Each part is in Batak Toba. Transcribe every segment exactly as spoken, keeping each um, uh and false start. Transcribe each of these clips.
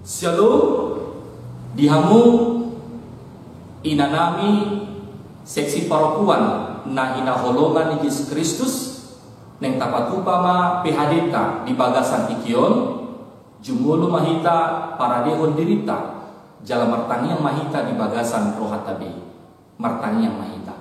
Syalom. Di hamu inanami seksi parokuan na hinaholongan ni Jesus Kristus, naeng tapatupa ma P H D-ta di bagasan tingki on. Jumolo ma hita paradehon dirinta, jala martangiang ma hita di bagasan rohanta be. Martangiang ma hita.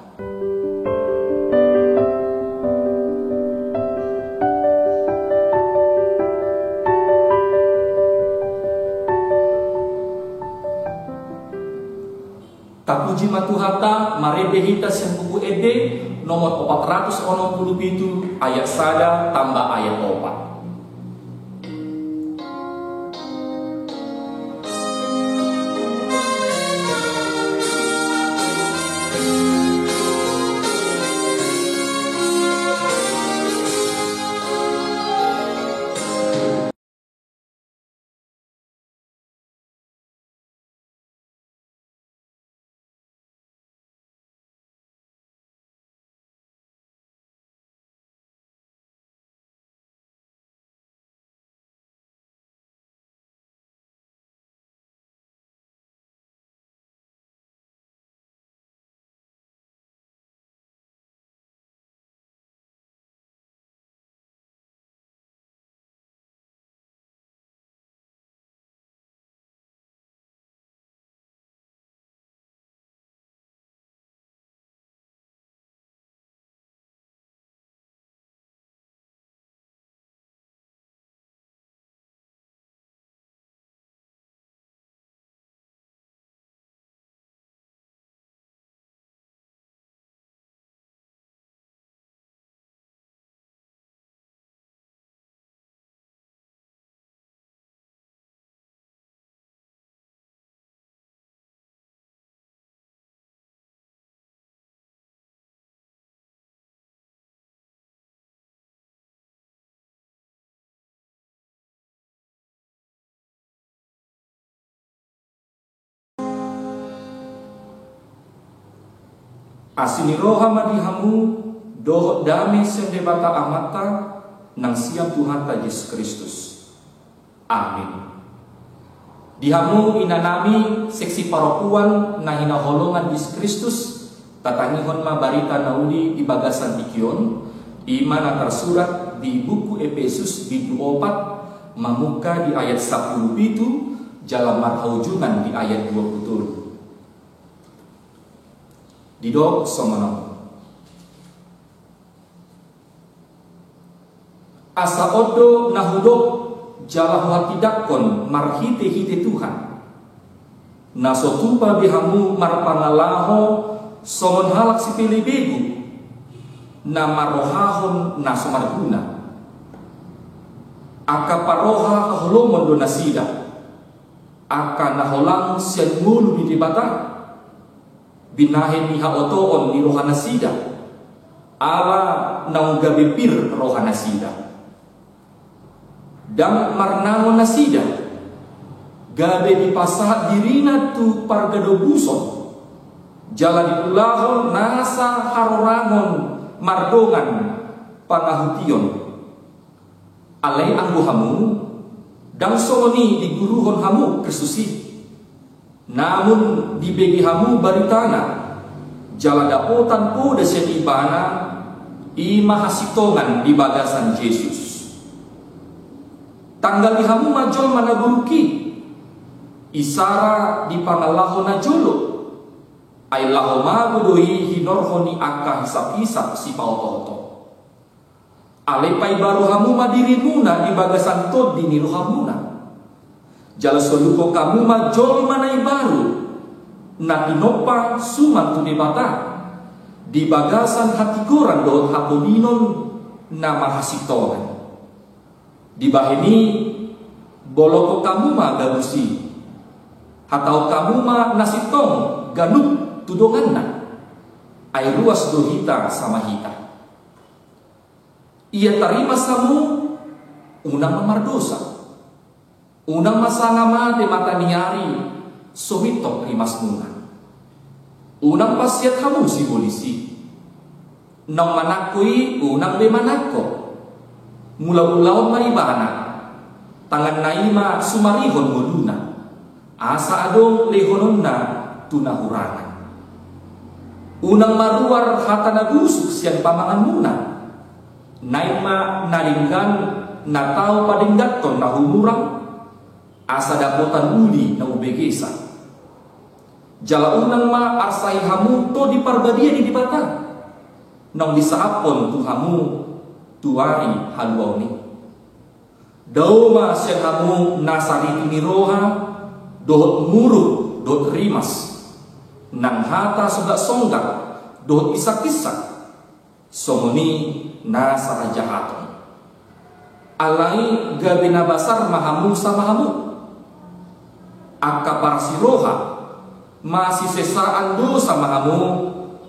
Tapuji ma Tuhanta, marende hita sian Buku Ende nomor opat ratus onom pulu pitu, ayat sada tamba ayat opat. Asi ni roha ma di hamu dohot dame sian Debata Amanta nang sian Tuhanta Jesus Kristus. Amin. Di hamu inanami seksi parokuan na hinaholongan Jesus Kristus, tatangihon ma barita na uli di bagasan tingki on, i ma na tarsurat di buku Epesus bindu opat, mamungka di ayat sampulu pitu, jala marhaujungan di ayat dua pulu tolu. Didok songon on. Asa on do na hudok jala huhatindanghon marhitehite Tuhan, na so tupa be hamu marpangalaho songon halak sipelebegu, na marrohahon na so marguna. Angka parroha haholomon do nasida, angka na holang sian ngolu ni Debata. Binahen ni haotoon ni rohanasida, ala naung gabe pir rohanasida. Ndang marnangon nasida, gabe dipasahat dirina tu pargadobuson, jala diulahon nasa harorangon mardongan pangahution. Alai anggo hamu, ndang songon i diguruhon hamu Kristus i. Namun dibege hamu baritana, jala dapotan poda sian Ibana, i ma hasintongan di bagasan Jesus. Tanggali hamu ma jolma na buruk i, isara di pangalaho na jolo, ai laho mago do i hinorhon ni angka hisaphisap sipaotooto. Alai paibaru hamu ma dirimuna di bagasan tondi ni rohamuna. Jala solukhon hamu ma jolma na imbaru, na tinompa suman tu Debata, di bagasan hatigoran dohot hatoningon na marhasintongan. Dibahen i, bolokhon hamu ma gabus i. Hatahon hamu ma na sintong ganup tu donganna. Ai ruas do hita sama hita. Ia tarimas hamu, unang ma mardosa. Unang ma sanga mate mataniari so mintop rimasmuna. Unang paseat hamu sibolis i. Naung manangko i unang be manangko. Mulaulaon ma ibana. Tanganna i ma sumarihon ngoluna. Asa adong lehononna tu na hurang. Unang maruar hata na busuk sian pamanganmuna. Naeng ma na denggan na tau padengganhon na humurang, asa dapotan uli na hubegesa. Jala unang ma arsahi hamu Tondi Parbadia ni Debata, naung disahaphon tu hamu tu ari haluaon i. Dao ma sian hamu nasa riti ni roha, dohot muruk, dohot rimas, nang hata songgak-songgak, dohot isak-isak, songon i nasa hajahaton. Alai gabe na basar ma hamu sama hamu. Angka parsiroha, masisesaan dosa ma hamu,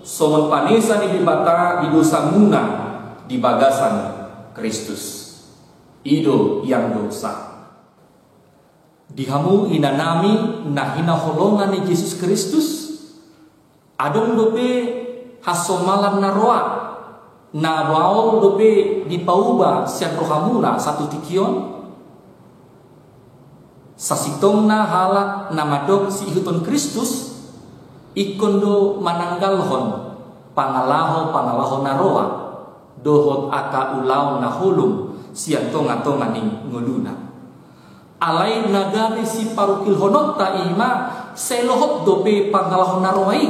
songon panesa ni Debata di dosamuna di bagasan Kristus. I do iang dosa. Di hamu inanami na hinaholongan ni Jesus Kristus, adong dope hasomalan na roa, na maol dope dipauba sian rohamuna satu tingki on? Sasintongna halak na mandok siihuthon Kristus, ingkon do mananggalhon pangalaho-pangalaho na roa, dohot angka ulaon na holom sian tonga-tonga ni ngoluna. Alai na gabe siparungkilhononta i ma, sai lohot dope pangalaho na roa i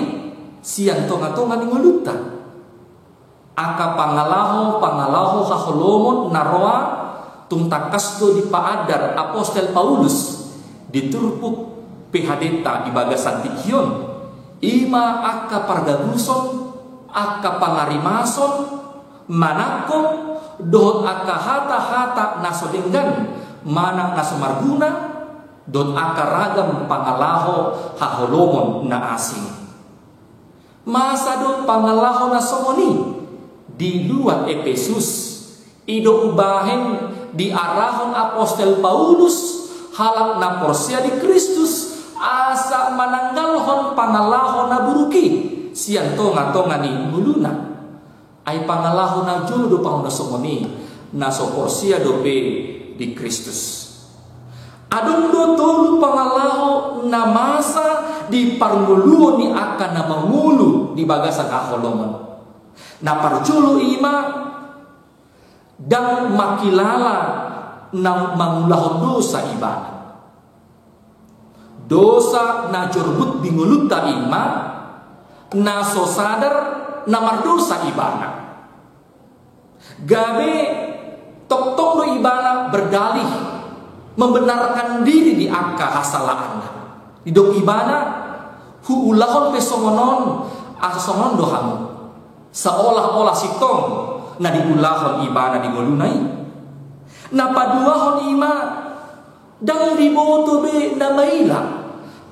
sian tonga-tonga ni ngolunta. Angka pangalaho-pangalaho haholomon na roa, tung tangkas do dipaandar Apostel Paulus di turpuk P H D-ta di bagasan tingki on. I ma angka pargabuson, angka pangarimason, manangko, dohot angka hata-hata na so denggan manang na so marguna, dohot angka ragam pangalaho haholomon na asing. Masa do pangalaho na songon i di luat Epesus? I do umbahen diarahon Apostel Paulus halak na porsea di Kristus asa mananggalhon pangalaho na buruk i sian tonga-tonga ni ngoluna. Ai pangalaho na jolo do pangalaho na songon i, na so porsea dope di Kristus. Adong do tolu pangalaho na masa di parngoluon ni angka na mangolu di bagasan haholomon. Na parjolo i ma, ndang mangkilala na mangulahon dosa ibana. Dosa na jorbut di ngolunta i ma, na so sadar na mardosa ibana. Gabe tongtong do ibana berdalih, membenarkan diri di angka hasalaanna. Didok ibana, huulahon pe songon on, asa songon on do hamu. Seolah-olah sintong na diulahon ibana di ngoluna i. Na paduahon i ma, ndang diboto be na maila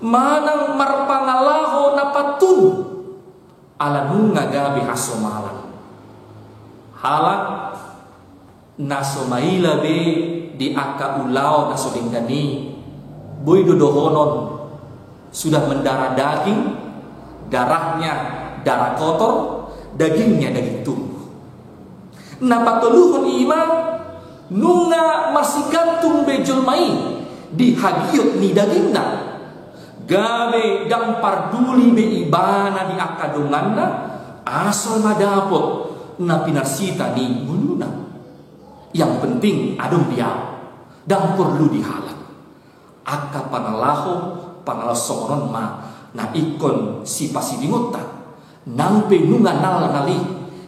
manang marpangalaho na pantun, ala nunga gabe hasomalan. Halak na so maila be di angka ulaon na so denggan i, boi do dohonon, sudah mendarah daging, darahnya darah kotor, dagingnya daging tubuh. Na patoluhon i ma, nunga marsigantung be jolma i di hagiot ni dagingna. Gabe ndang parduli be ibana di angka donganna, asal ma dapot na pinarsita ni ngoluna. Yang penting adong di ahu, ndang porlu di halak. Angka pangalaho, pangalaho songon on ma na ingkon sipasidingonta, nang pe nunga nalnal i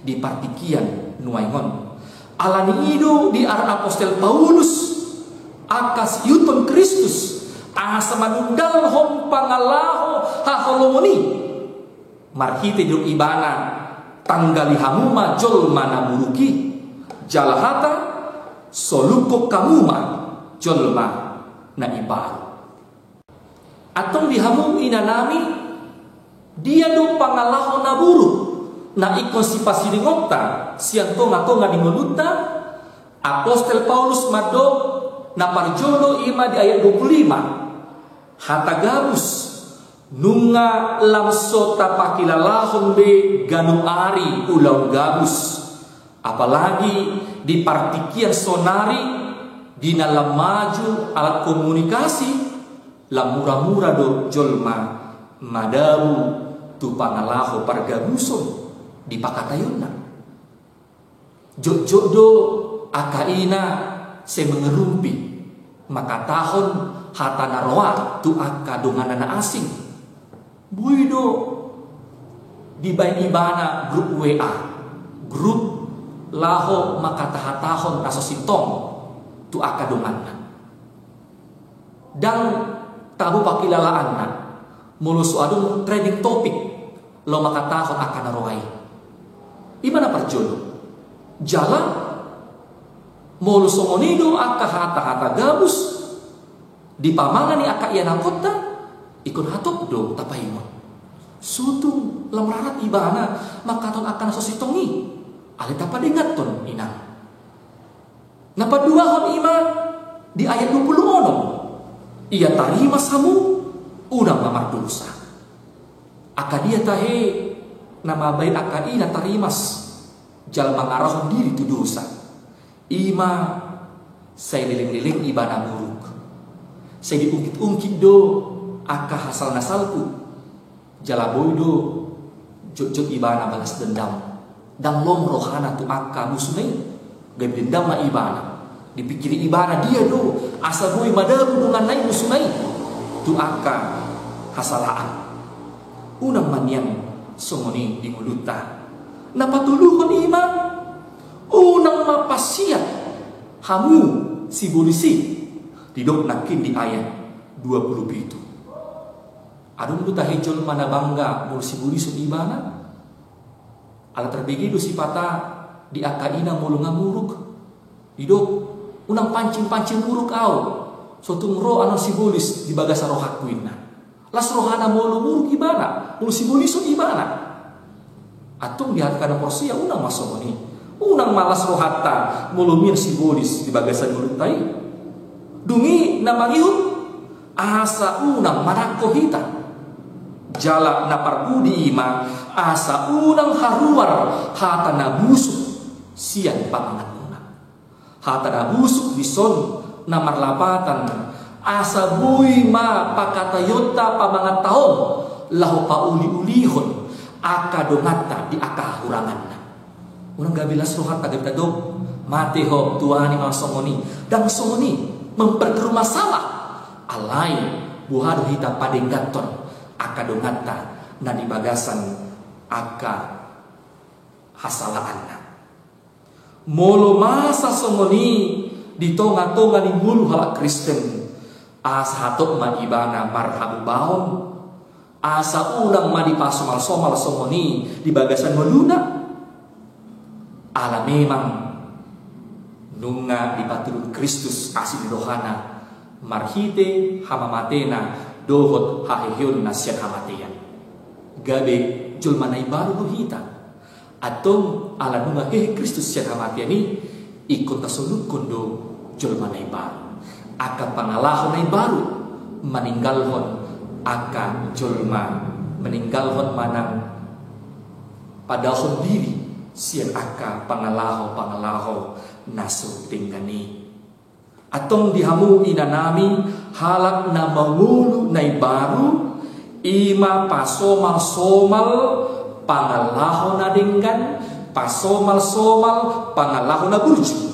di partingkian nuaeng on. Ala ni i do diarahon Apostel Paulus angka siihuthon Kristus asa manundalhon pangalaho haholomon i. Marhite didok ibana, tanggali hamu ma jolma na buruk i, jala hata, solukhon hamu ma jolma na imbaru. Antong di hamu inanami, dia do pangalaho na buruk na ingkon sipasidingonta sian tonga-tonga ni ngolunta? Apostel Paulus mandok, na parjolo i ma di ayat dua puluh lima, hata gabus, nunga lam so tapakilalahon be ganup ari ulaon gabus. Apalagi di partingkian saonari, di na lam maju alat komunikasi, Lam mura-mura do jolma madabu tu pangalaho pargabuson di pangkataionna. Jotjot do angka ina sai mangarumpi mangkatahon hata na roa tu angka donganna na asing. Boi do dibaen ibana grup W A, grup laho mangkatahatahon na so sintong tu angka donganna. Ndang tabo pangkilalaanna, molo so adong trending topic laho mangkatahon angka na roa i. I ma na parjolo. Jala molo songon i do angka hata-hata gabus di pamangan ni angka ianakhonta, ingkon hatop do tapaingot. Sotung lam rarat ibana mangkatahon angka na so sintong i, alai tapadengganhon inang. Na paduahon i ma di ayat dua pulu onom. Ia tarimas hamu, unang ma mardosa. Angka dia tahe na mambaen angka ina tarimas jala mangarahon diri tu dosa? I ma sai leleng-leleng ibana muruk. Sai diungkit-ungkit do angka hasal na salpu. Jala boi do jotjot ibana balas dendam. Ndang long rohana tu angka musuna i. Gabe dendam ma ibana. Dipikiri ibana dia do asa boi madabu donganna i, musuna i, tu angka hasalaan. Unang ma nian songon i di ngolunta. Na patoluhon i ma, unang ma pasiat hamu sibolis i. Didok nangkin di ayat dua pulu pitu. Adong do tahe jolma na bangga molo sibolison ibana? Ala tarbege do sipata di angka ina molo nga muruk. Didok, unang pancing-pancing muruk ahu. Sotung ro annon sibolis di bagasan rohangku, inna. Las rohana molo muruk ibana, molo sibolison ibana. Antong di angka na porsea unang ma songon i. Unang ma las rohanta molo mian sibolis di bagasan ngolunta i. Dung i na mangihut, asa unang manangko hita. Jala na parpudi i ma, asa unang haruar hata na busuk sian pamanganmuna. Hata na busuk dison na marlapatan, asa boi ma pangkataionta pamanganta on laho pauli-ulihon angka donganta di angka hahuranganna. Unang gabe las rohanta gabe tadok, mate ho, tuani ma songon i. Ndang songon i, memperkeruh masalah. Alai boha do hita padengganhon angka donganta na di bagasan angka hasalaanna. Molo masa songon i di tonga-tonga ni ngolu halak Kristen, asa hatop ma ibana marhamubaon, asa unang ma dipasomal-somal songon i di bagasan ngoluna. Ala memang nunga dipatulun Kristus asi ni rohana marhite hamamatena dohot haheheonna sian hamatean. Gabe jolma na imbaru do hita. Antong ala nunga hehe Kristus sian hamatean i, ingkon tasolukhon do jolma na imbaru. Angka pangalaho na imbaru maninggalhon angka jolma, maninggalhon manang padahon diri sian angka pangalaho-pangalaho na so denggan i. Antong di hamu inanami, halak na mangolu na imbaru, i ma pasomal-somal pangalaho na denggan, pasomal-somal pangalaho na burju.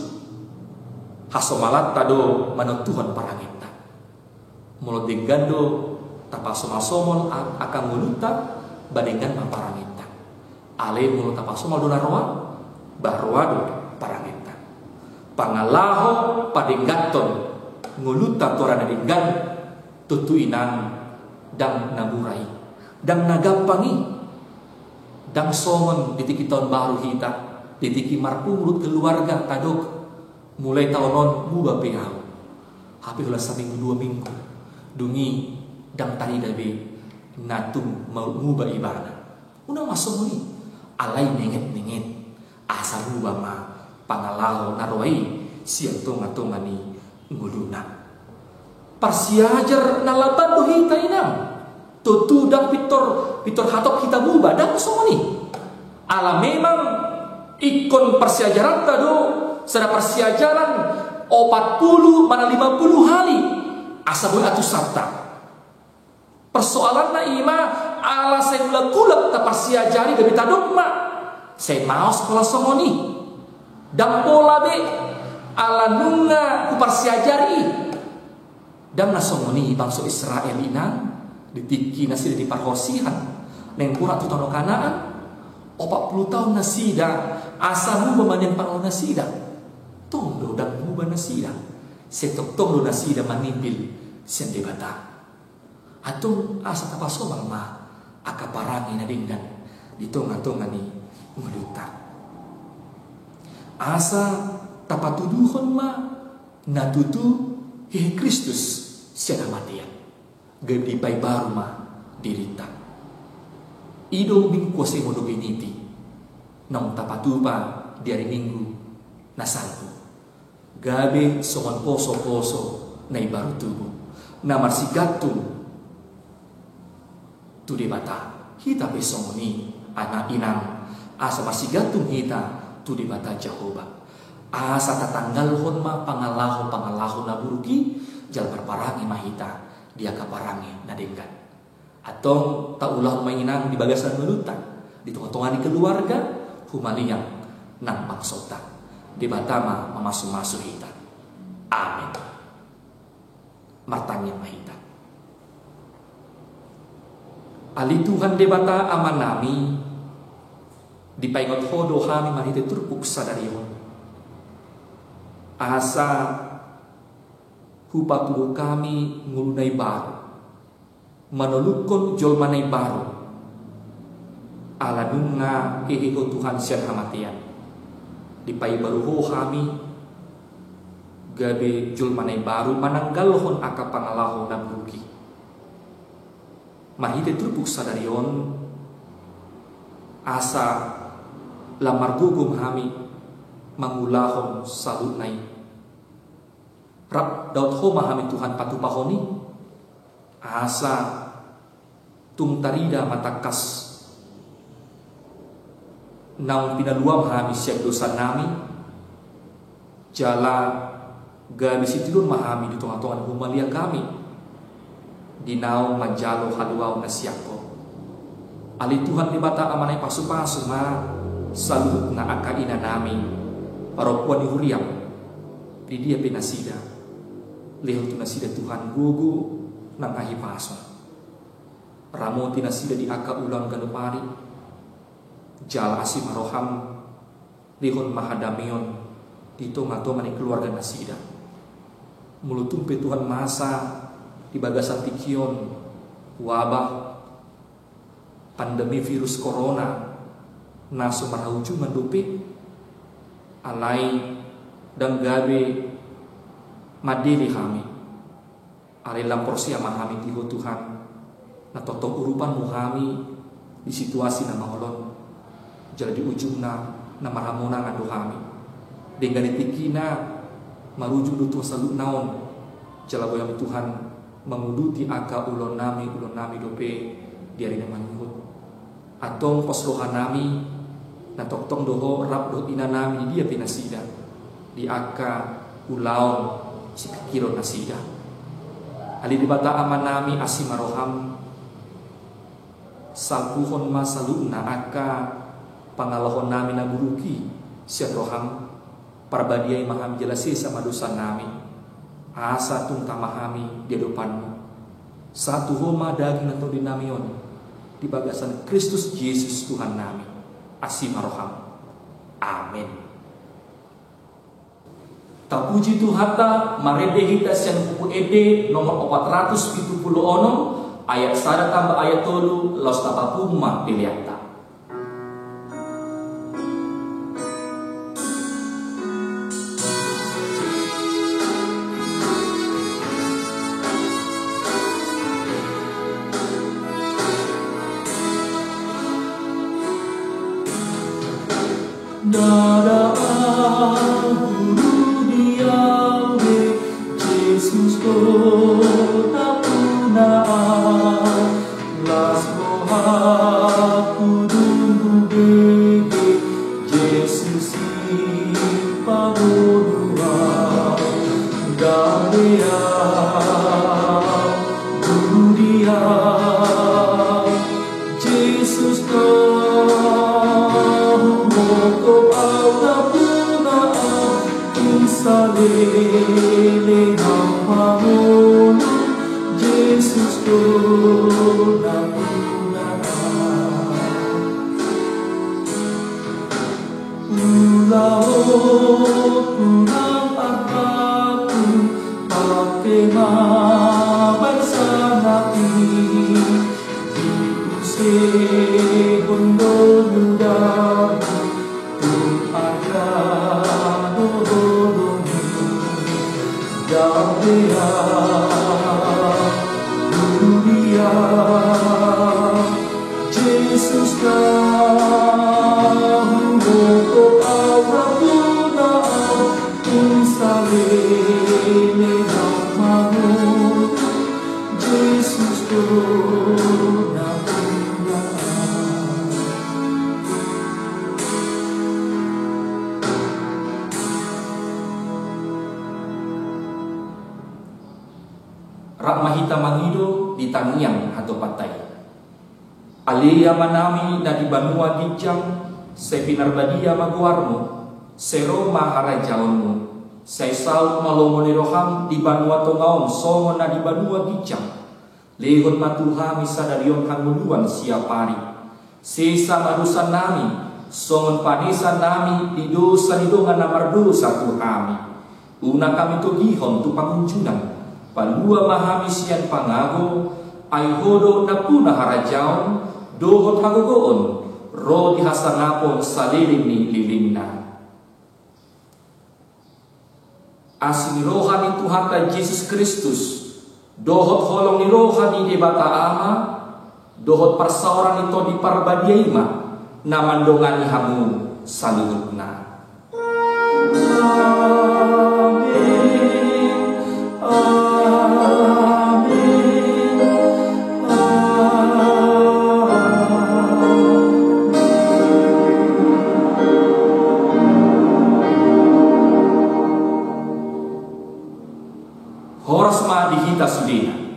Hasomalanta do manontuhon parangenta. Molo denggan do tapasomal-somal a-, angka ngolunta, ba denggan ma parangenta. Alai molo tapasomal do na roa, ba roa do parangenta. Pangalaho padengganhon ngolunta tu ari na denggan, tontu inang ndang na mura i, ndang na gampang i. Ndang songon di tingki taon baru hita, di tingki marpungut keluarga tadok, mulai taon on muba pe ahu. Hape holan saminggu dua minggu, dung i ndang tarida be na tung ma-, muba ibana. Unang ma songon i, alai nenget-nenget asa muba ma pangalaho na roa i sian tonga-tonga ni ngoluna. Parsiajar na lamban do hita, inang. Tontu ndang pintor, pintor hatop hita muba, ndang songon i. Ala memang ingkon parsiajaranta do, sada parsiajaran opat pulu manang lima pulu hali, asa boi atusanta. Persoalanna i ma, ala sai mulak-mulak taparsiajari gabe tadok ma. Sai maos pola songon i. Ndang pola be, ala nunga huparsiajari i. Ndang na songon i bangso Israel inang, di tingki nasida di parhorsihan, naeng borat tu tano Kanaan, opat pulu taon nasida, asa muba ma nian pangalaho nasida. Tong do ndang muba nasida, sai tongtong do nasida manimpil sian Debata. Antong asa tapasomal ma angka parange na denggan di tonga-tonga ni ngolunta. Asa tapatuduhon ma na tutu hehe Kristus sian hamatean, gabe dipaibaru ma dirinta. I do ningku asa i modom i niti, naung tapatupa di ari Minggu na salpu. Gabe songon poso-poso na imbaru tubu, na marsigantung tu Debata. Hita pe songon i, anak inang, asa marsigantung hita tu Debata Jahowa. Asa tatanggalhon ma pangalaho-pangalaho na buruk i, jala marparange ma hita di angka parange na denggan. Antong taulahon ma inang di bagasan ngolunta, di tonga-tonga ni keluarga, humaliang nang bangsonta. Debata ma mamasu-masu hita. Amen. Martangiang ma hita. Ale Tuhan Debata Amanami, dipaingot Ho do hami marhite turpuk sadari on, asa hupatuduhon hami ngolu na imbaru, manolukhon jolma na imbaru. Ala nunga hehe Ho Tuhan sian hamatean, dipaibaru Ho hami gabe jolma na imbaru, mananggalhon angka pangalaho na buruk i. Marhite turpuk sadari on, asa lam margogo ma hami mangulahon saluhutna i. Rap dohot Ho ma hami Tuhan patupahon i, asa tung tarida ma tangkas naung pinaluam hami sian dosanami, jala gabe sitiruon ma hami di tonga-tonga ni humaliang hami di naung manjalo haluaon na sian Ho. Ale Tuhan Debata Amanami, pasu-pasu ma saluhutna angka inanami, parompuan ni huriam, di dia pe nasida. Lehon tu nasida Tuhan gogo nang hahipason. Ramoti nasida di angka ulaon ganup ari, jala asi ma roham, lehon ma hadameon di tonga-tonga ni keluarga nasida. Molo tung pe Tuhan masa di bagasan tingki on wabah pandemi virus corona na so marhaujungan dope, alai ndang gabe mandele hami. Alai lam porsea ma hami di Ho Tuhan, na tongtong urupanmu hami di situasi na maol on, jala di ujungna na marhamonangan do hami. Denggan ni tingkina marujung do tu saluhutna on, jala boi hami Tuhan manguduti angka ulaonnami, ulaonnami dope di ari na mangihut. Antong pos rohanami, na tongtong do Ho rap dohot inanami di dia pe nasida, di angka ulaon sipingkiron nasida. Ale Debata Amanami, asi ma roham, salpuhon ma saluhutna angka pangalahonami na buruk i sian roham. Parbadiai ma hami jala sesa ma dosanami, asa tung tama hami di adopanmu. Sahat tu Ho ma daging nang tondinami on, di bagasan Kristus Jesus Tuhannami. Asi ma roham. Amen. Tapuji Tuhanta, marende hita sian Buku Ende nomor opat ratus pitu pulu onom, ayat sada tamba ayat tolu, laos tapapungu ma peleanta. Ndada ahu rudi au be, Jesus do nampuna au. Las rohangku dung hubege, Jesus i pangolu au. Ndada ahu rudi au Ele na mangolu, Jesus do na pinahan. Ulaonku nang artangku, pake ma baen sangap i, diusehon do ludarmu tu arga dohot holong i. Dambeang dunia, Jesus do huboto au, rambu na au, saleleng au mangolu, Jesus do na pinahan. Rap ma hita mangido di tangiang hatopanta i. Ale Amanami na di banua ginjang, sai pinarbadia ma goarmu, sai ro ma harajaonmu, sai saut ma lomo ni roham di banua tonga on songon na di banua ginjang. Lehon ma tu hami sadari on hangoluan siapari. Sesa ma dosannami, songon panesannami di dosa ni dongan na mardosa tu hami. Unang hami togihon tu pangunjunan, palua ma hami sian pangago, ai Ho do nampuna harajaon, dohot hagogoon, ro di hasangapon saleleng ni lelengna. Asi ni roha ni Tuhanta Jesus Kristus, dohot holong ni roha ni Debata Ama, dohot parsaoran ni Tondi Parbadia i ma na mandongani hamu saluhutna. Amin. Amin. Amin. Horas ma di hita sudena.